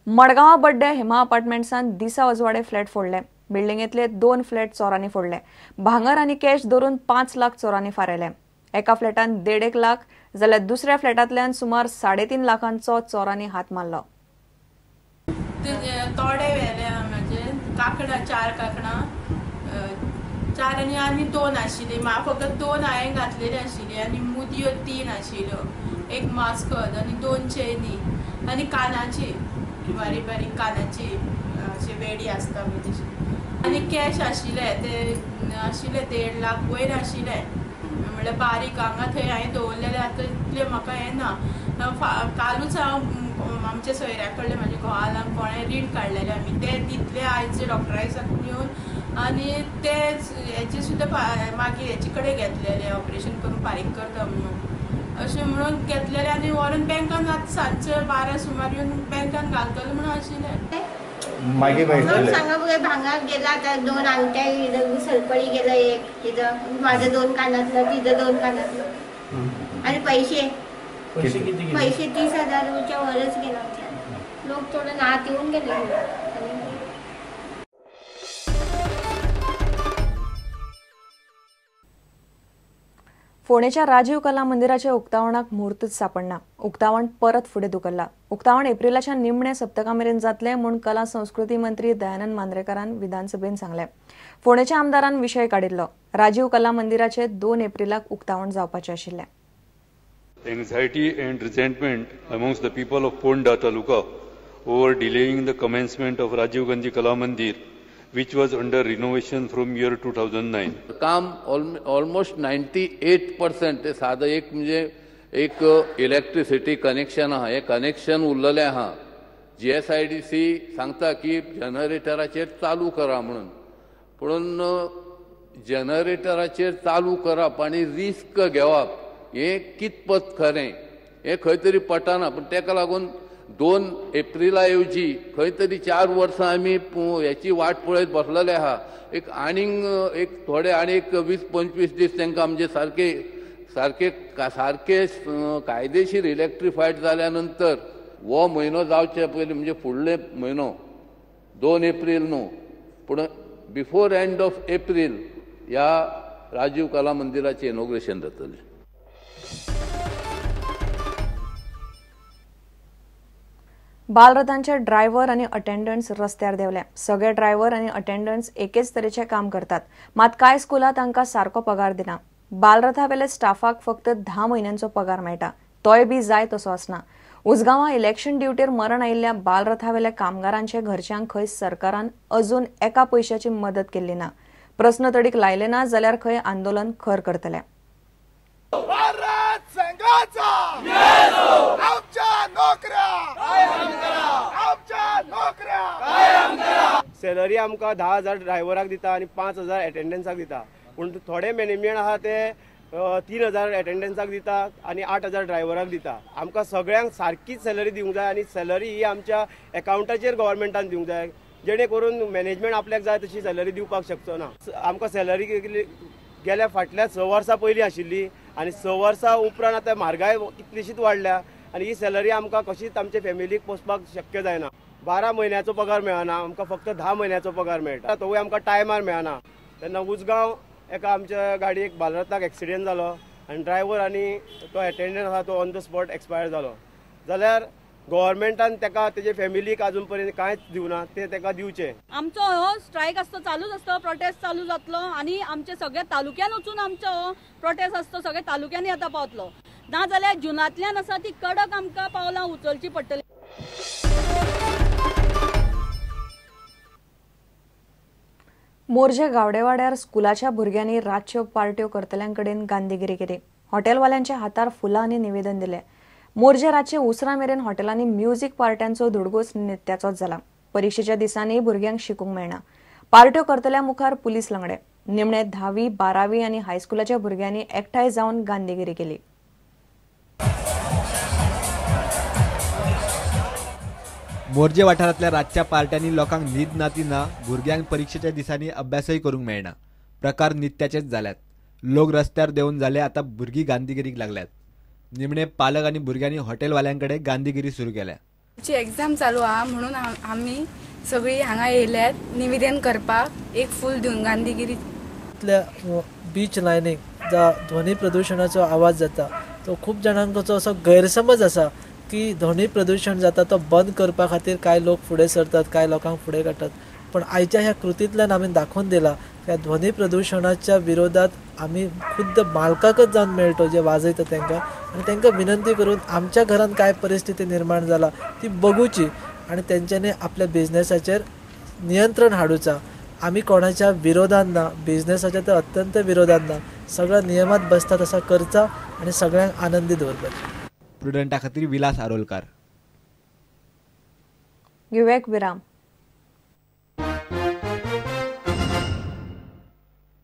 मडगांवां बड्डे हेमा अपार्टमेंट्सान दिसा उजवाडे फ्लॅट फोडले. बिल्डिंगेतले 2 फ्लॅट चोरांनी फोडले. भांगर आनी कॅश धरून 5 लाख चोरांनी फारायले. एका फ्लॅटान 1.5 लाख जाल्यार दुसऱ्या फ्लॅटांतल्यान सुमार 3.5 लाखांचो चोरांनी हात मारलो. तोडे व्हेले म्हणजे काकडां, 4 काकडां, 4 आनी आनी 2 आशिल्ली. म्हाका फकत 2 हांवें घातलेली आशिल्ली आनी मुदयो 3 आशिल्ल्यो, एक मास्कद आनी 2 चेनी आनी कानाची बारीक बारीक कानाची अशी वेडी आसता पळय तशी. आनी कॅश आशिल्ले ते आशिल्ले 1.5 लाख वयर आशिल्ले. म्हणल्यार बारीक हांगा थंय हांवें दवरलेले. आतां इतलें म्हाका हें ना. कालूच हांव आमच्या सोयऱ्या कडले म्हाज्या घोवान कोणें रीण काडलेलें आमी ते दितले आयज डॉक्टरा साकून येवन आनी ते हेचे सुद्दां मागीर हेचे कडेन घेतलेले ऑपरेशन करून फारीक करता म्हणून अशें म्हणून घेतलेले आनी व्हरून बँकान आतां सांजचे 12 सुमार येवन बँकान घालतले म्हणून आशिल्लें. मागीर सांगा भांगर गेला आता 2 अंगठ्या सरपळी गेलं, एक तिथं माझं 2 कानातलं, तिथं 2 कानातलं आणि पैसे पैसे 30,000च्या वरच गेला. लोक थोडं नात येऊन गेले. फोंडेच्या राजीव कला मंदिराच्या उक्तावणाक म्हूर्तच सापडना. उक्तावण परत फुडें धुकल्ला. उक्तावण एप्रिलाच्या निमण्या सप्तका मेरेन जातलें म्हूण कला संस्कृती मंत्री दयानंद मांद्रेकारान विधानसभेन सांगलें. फोंडेच्या आमदारान विशय काडिल्लो. राजीव कला मंदिराचे 2 एप्रिलाक उक्तावण जावपाचें आशिल्लें. Anxiety and resentment amongst the people of Ponda Taluka over delaying the commencement of Rajiv Gandhi Kala Mandir, which was under renovation from year 2009. काम ऑलमोस्ट 98% साधं एक म्हणजे एक इलेक्ट्रिसिटी कनेक्शन आहा, हे कनेक्शन उरलेलें आहा. GSIDC सांगता की जनरेटराचेर चालू करा म्हणून, पूण जनरेटराचेर चालू करप आनी रिस्क घेवप हे कितपत खरें हें खंय तरी पटना. पूण ताका लागून 2 एप्रिला ऐवजी खंय तरी 4 वर्सां आमी हेची वाट पळयत बसलेले आहा. एक आनीक एक थोडे आनी एक 20-25 दीस तांकां आमचे सारके सारके सारके कायदेशीर इलेक्ट्रिफायड जाल्या नंतर हो म्हयनो जावचे पयलीं म्हणजे फुडले म्हयनो 2 एप्रील न्हू पूण बिफोर एंड ऑफ एप्रील ह्या राजीव कला मंदिराचें इनॉग्रेशन जातलें. बालरथांचे ड्रायव्हर आनी अटेंडंट्स रस्त्यार देंवले. सगळे ड्रायव्हर आनी अटेंडंट्स एकेच तरेचें काम करतात, मात कांय स्कुलां तांकां सारको पगार दिना. बालरथावेले स्टाफाक फक्त 10 म्हयन्यांचो पगार मेळटा, तोय बी जाय तसो आसना. उजगांवां इलेक्शन ड्युटीर मरण आयिल्ल्या बालरथावेल्या कामगारांचे घरच्यांक खंय सरकारान अजून एका पयशाची मदत केल्ली ना. प्रस्न तडीक लायले ना जाल्यार खंय आंदोलन खर करतले. सॅलरी आमकां 10,000 ड्रायव्हराक दिता आनी 5,000 एटेंडन्साक दिता, पूण थोडे मॅनेजमेंट आहा ते 3,000 एटेंडन्साक दिता आनी 8,000 ड्रायव्हराक दिता. आमकां सगळ्यांक सारकीच सॅलरी दिवंक जाय आनी सॅलरी ही आमच्या एकावंटाचेर गव्हर्मेंटान दिवंक जाय, जेणे करून मॅनेजमेंट आपल्याक जाय तशी सॅलरी दिवपाक शकचो ना. आमकां सॅलरी गेल्या फाटल्या 6 वर्सां पयलीं आशिल्ली आनी 6 वर्सां उपरांत आतां म्हारगाय कितलीशीच वाडल्या आनी ही सॅलरी आमकां कशीच आमच्या फॅमिलीक पोसपाक शक्य जायना. 12 म्हयन्याचो पगार मेळना, आमकां फक्त 10 म्हयन्याचो पगार मेळटा, तोवूय आमकां टायमार मेळना. तेन्ना उजगांव एका आमच्या गाडयेक बालरथाक एक्सिडेंट जालो आनी ड्रायव्हर आनी तो एटेंडंट आसा तो ऑन the spot expire जालो. जाल्यार गव्हर्मेंटान ताका तेजे फॅमिलीक अजून पर्यंत कांयच दिवना, ते ताका दिवचें. आमचो हो स्ट्रायक आसता चालूच आसता, प्रोटेस्ट चालू जातलो आनी आमचे सगळ्या तालुक्यान वचून आमचो हो प्रोटेस्ट आसता, सगळ्या तालुक्यांनी आतां पावतलो. ना जाल्यार जुनांतल्यान आसा ती कडक आमकां पावलां उचलची पडटली. मोरजे गावडेवाड्यार स्कुलाच्या भुरग्यांनी रातच्यो पार्ट्यो करतल्यांकडेन गांधीगिरी केली. हॉटेलवाल्यांच्या हातार फुलां आनी निवेदन दिलें. मोरजे रातचे उसरां मेरेन हॉटेलांनी म्युझिक पार्ट्यांचो धुडगूस नित्याचोच जाला. परिक्षेच्या दिसांनी भुरग्यांक शिकूंक मेळना. पार्ट्यो करतल्या मुखार पुलीस लंगडे. निमणे 10वी 12वी आनी हायस्कुलाच्या भुरग्यांनी एकठांय जावन गांधीगिरी केली. मोरजे वाठारांतल्या रातच्या पार्ट्यांनी लोकांक न्हीद ना ती ना, भुरग्यांक परिक्षेच्या दिसांनी अभ्यासय करूंक मेळना. प्रकार नित्याचेच जाल्यात. लोक रस्त्यार देंवून जाले, आतां भुरगीं गांधीगिरीक लागल्यात. निमणे पालक आनी भुरग्यांनी हॉटेलवाल्यांकडे गांधीगिरी सुरू केल्या. ची एग्जाम चालू आहा म्हणून आमी सगळी हांगा येयल्यात निवेदन करपाक, एक फूल दिवन गांधीगिरी. बीच लायनीक जा ध्वनी प्रदुशणाचो आवाज जाता तो खूब जाणांचो असो गैरसमज आसा की ध्वनी प्रदुशण जाता तो बंद करपा खातीर कांय लोक फुडें सरतात, कांय लोकांक फुडें काडटात. पण आयच्या ह्या कृतींतल्यान आमी दाखोवन दिला ह्या ध्वनी प्रदुशणाच्या विरोधात आमी खुद्द मालकाकच जावन मेळटो जे वाजयता तांकां आनी तांकां विनंती करून आमच्या घरान काय परिस्थिती निर्माण जाला ती बघूची आनी तेंच्यांनी आपल्या बिजनेसाचेर नियंत्रण हाडूचा. आमी कोणाच्या विरोधान ना, बिजनेसाच्या तर अत्यंत विरोधान ना, सगळ्या नियमात बसता तसा करचा आनी सगळ्यांक आनंदी दवरपाचें. प्रुडंटा खातीर विलास आरोलकार. घेवया एक विराम.